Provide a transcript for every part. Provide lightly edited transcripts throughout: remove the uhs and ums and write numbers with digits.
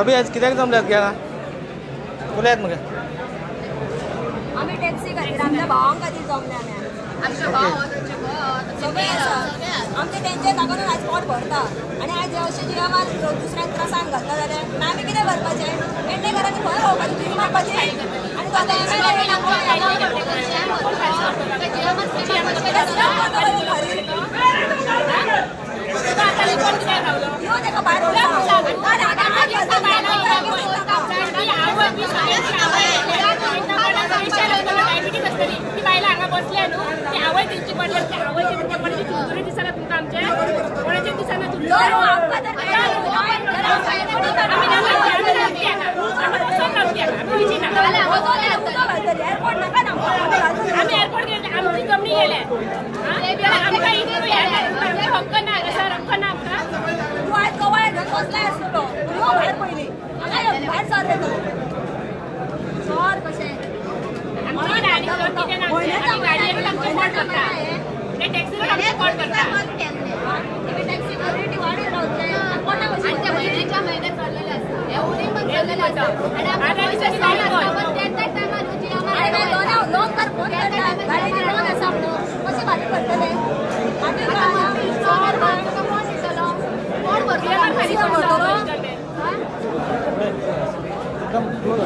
भाभी आज कित्याक जमल्यात गे उलयात मगे. आमी टॅक्सी खातीर आमच्या भावां खातीर जमले आमी. आमचे भाव सगळे आसा आमचे तेंचे लागून आयज पोट भरता आनी आयज अशें जिवामार दुसऱ्यांक त्रासान घातला जाल्यार आमी कितें करपाचें? पेडणेकारांनी खंय रावपाचें? तुमी मारपाची आनी तो आतां यो तेका भायर बायलां हांगा बसल्या न्हू ती आवय तेंची पडल्या ती आवय कोणाची चुरचुरी दिसना तुमकां आमचे कोणाचे दिसना आमी एअरपोर्ट गेले आमची जमनी गेल्या आमकां इतलो हक्क ना सर हक्क ना आमकां. तूं आयज गोवाय घेवन बसलाय आसतलो यो भायर पयलीं हांगा भायर सरले तूं सर कशें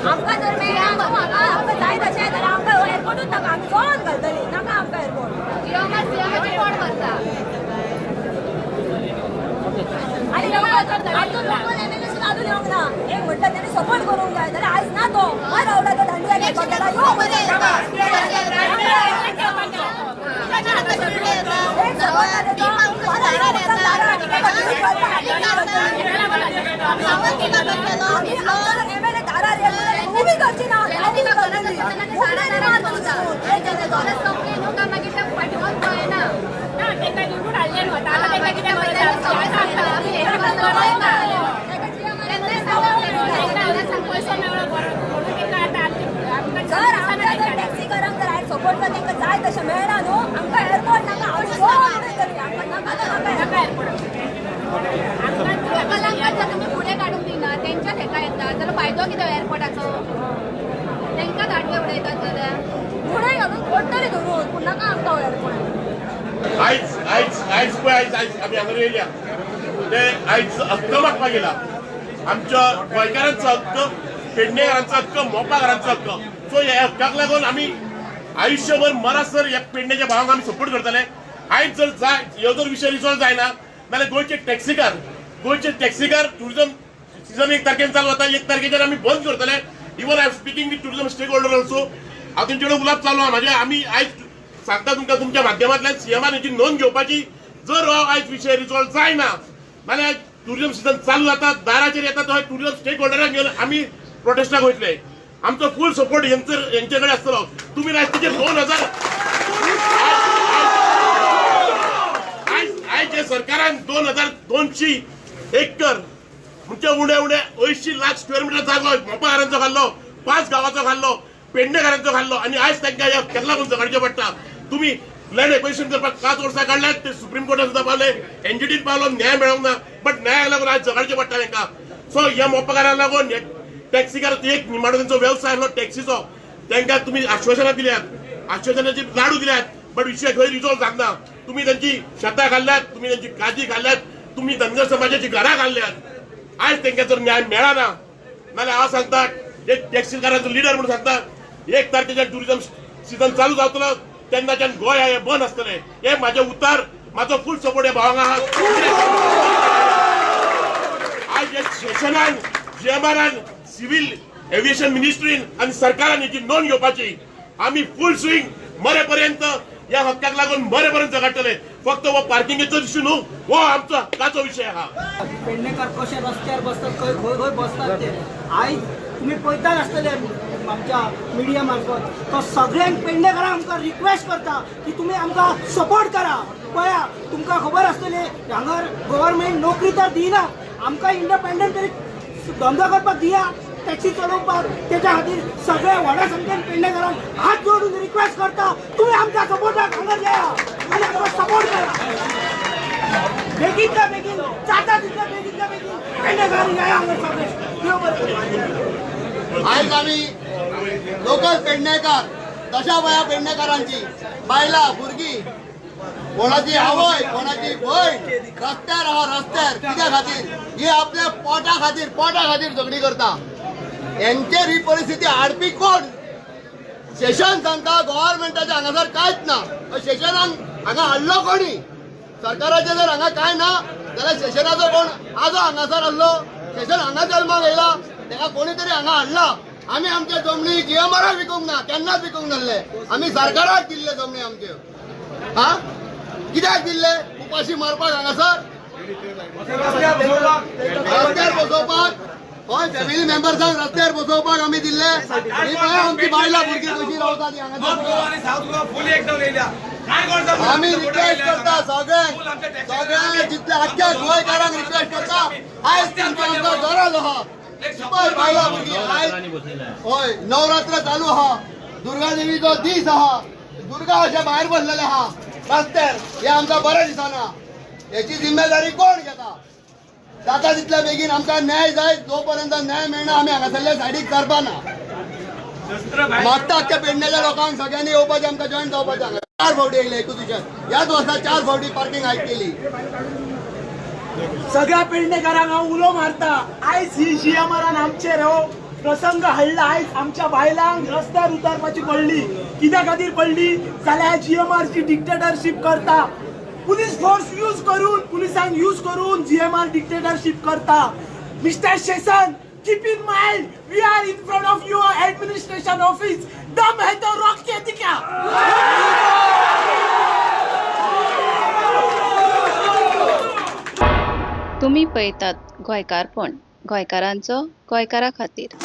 आमकां जर मेळ्ळें आमकां जाय तशें जाल्यार आमकां एअरपोर्टूच नाका, आमी जोडून घालतली नाका आमकां एअरपोर्ट. आनी आमचो लोकल एमएलए सुद्दां अजून येवंक ना. एक म्हणटा तेणी सपोर्ट करूंक जाय जाल्यार आयज ना तो खंय रावला तो दांडू यो एमएलए दारार उबी करची ना. जर आमकां जर टॅक्सीकारांक जर आयज सपोर्ट जर तांकां जाय तशें मेळना न्हू आमकां एअरपोर्ट नाका, आमकां नाका नाका एअरपोर्ट. लोकलांक तुमी फुडें काडूंक दिना तेंच्याच हेका येता जाल्यार फायदो कितें एअरपोर्टाचो? तेंकांच आडवे उडयतात जाल्यार फुडें घालून फोडटली धरून पूण नाका आमकां एअरपोर्ट. आयज आयज आयज पळय आयज आयज आमी हांगा येयल्या ते आयज हक्क मागपाक येयला. आमच्या गोंयकारांचो हक्क, पेडणेकारांचो हक्क, मोपाकारांचो हक्क. सो ह्या हक्काक लागून आमी आयुष्यभर मरासर ह्या पेडण्याच्या भावांक आमी सपोर्ट करतले. आयज जर जाय ह्यो जर विशय रिजॉल्व जायना जाल्यार गोंयचे टॅक्सीकार टुरिजम सिजन 1 तारखेन चालू जाता, 1 तारखेच्यान आमी बंद करतले. Even I am speaking with tourism stakeholder also. हांव तेंचे कडेन उलोवप चालू आहा म्हाजें. आमी आयज सांगता तुमकां तुमच्या माध्यमांतल्यान सीएमान हेची नोंद घेवपाची. जर हो आयज विशय रिजॉल्व जायना जाल्यार टुरिजम सिजन चालू जाता दाराचेर येता तो टुरिजम स्टेक होल्डरांक घेवन आमी प्रोटेस्टाक वयतले. आमचो फूल सपोर्ट हेंचे कडेन आसतलो. तुमी राजकीचे 2000 आयज आयज जे सरकारान 2200 एकर म्हणजे उणे उणे 80 लाख स्क्वेअर मिटर जागो मोपाकारांचो घाल्लो, 5 गांवाचो घाल्लो, पेडणेकारांचो घाल्लो आनी आयज तांकां ह्या केन्ना लागून झगडचें पडटा. तुमी लँड एक्विजिशन करपाक 5 वर्सां काडल्यात, ते सुप्रीम कोर्टान सुद्दां पावले, एनजीटीन पावलो, न्याय मेळोंक ना, बट न्यायाक लागून आयज झगडचें पडटा तांकां. सो ह्या मोपाकारांक लागून टॅक्सीकार एक निमाणो तेंचो वेवसाय आसलो टॅक्सीचो, तांकां तुमी आश्वासनां दिल्यात, आश्वासनाचे लाडू दिल्यात, बट विशय खंय रिजॉल्व जावंक ना. तुमी तेंची शेतां घाल्ल्यात, तुमी तेंची काजी घाल्ल्यात, तुमी धनगर समाजाची घरां घाल्ल्यात. आयज तांकां जर न्याय मेळना नाल्यार हांव सांगता एक टॅक्सीकारांचो लिडर म्हणून सांगता 1 तारखेच्यान टुरिजम सिजन चालू जातलो तेन्नाच्यान गोंय हें बंद आसतलें. हें म्हाजें उतर, म्हाजो फूल सपोर्ट ह्या भावांक आहा. आयज हे सेशनान जीएमआरान सिव्हील एव्हिएशन मिनिस्ट्रीन आनी सरकारान हेची नोंद घेवपाची. आमी फूल स्विंग मरेपर्यंत ह्या हक्काक लागून मरेपर्यंत झगडटले. फक्त हो पार्किंगेचो इश्यू न्हू, हो आमचो हक्काचो विशय आहा. पेडणेकार कशे रस्त्यार बसतात, खंय खंय खंय बसतात ते आयज तुमी पळयतात आसतले आमच्या मिडिया मार्फत. तो सगळ्यांक पेडणेकारांक आमकां रिक्वेस्ट करता की तुमी आमकां सपोर्ट करा. पळया तुमकां खबर आसतली हांगार गव्हर्मेंट नोकरी तर दिना, आमकां इंडिपेंडंट तरी धंदो करपाक दिया, टॅक्सी चलोवपाक. तेच्या खातीर सगळे व्हडा संख्येन पेडणेकारांक हात जोडून रिक्वेस्ट करता, तुमी आमच्या सपोर्टाक हांगार येया आनी आमकां सपोर्ट करा. बेगीनच्या बेगीन जाता तितल्या बेगीनच्या बेगीन पेडणेकार या हांगा सगळे. देव बरें करूं. आयज आमी लोकल पेडणेकार, दशा बाया पेडणेकारांची बायलां भुरगीं, कोणाची आवय कोणाची भयण रस्त्यार आहा, रस्त्यार कित्या खातीर? ही आपल्या पोटा खातीर, पोटा खातीर झगडी करता. हेंचेर ही परिस्थिती हाडपी कोण? शेशन सांगता गव्हर्मेंटाचे हांगासर कांयच ना. शेशनान हांगा हाडलो कोणी? सरकाराचे जर हांगा कांय ना जाल्यार शेशनाचो कोण आजो हांगासर आहलो? शेशन हांगा जल्माक येयला, तेका कोणी तरी हांगा हाडला. आमी आमच्या जमनी जीएमआराक विकूंक ना, केन्नाच विकूंक नासले. आमी सरकाराक दिल्ले जमनी आमच्यो. हा, कित्याक दिल्ले? उपाशी मारपाक हांगासर रस्त्यार बसोवपाक? हय, फॅमिली मेंबर्सांक रस्त्यार बसोवपाक आमी दिल्ले? ही पळय आमची बायलां भुरगीं कशी रावता ती हांगासर. आमी रिक्वेस्ट करता सगळ्यांक, सगळ्यांक जितले आख्ख्या गोंयकारांक रिक्वेस्ट करता, आयज तुमचो आमकां गरज आहा. पळय बायलां भुरगीं आयज, हय, नवरात्र चालू आहा, दुर्गा देवीचो दीस आहा, दुर्गा अशें भायर बसलेले आहा रस्त्यार. हे आमकां बरें दिसना. हेची जिम्मेदारी कोण घेता? जाता तितल्या बेगीन आमकां न्याय जाय. जोपर्यंत न्याय मेळना आमी हांगासरल्या सायडीक सरपा ना. मागता आख्ख्या पेडण्याच्या लोकांक सगळ्यांनी येवपाचें, आमकां जॉईन जावपाचें. हांगा 4 फावटी येयले एकूच दिसान, ह्याच वर्सा 4 फावटी पार्किंग हायक केली. सगळ्या पेडणेकारांक हांव उलो मारता, आयज ही जीएमआरान आमचेर हो प्रसंग हाडला. आयज आमच्या बायलांक रस्त्यार उतारपाची पडली. कित्या खातीर पडली जाल्यार जीएमआरची डिक्टेटरशीप करता. पुलीस फोर्स यूज करून, पुलिसांक यूज करून जीएमआर डिक्टेटरशीप करता. Mister Seshan, keep in mind, we are in front of your administration office. दम है तो रोक के दिखा. तुम्ही पळयतात गोंयकारपण, गोंयकारांचो गोंयकारा खातीर.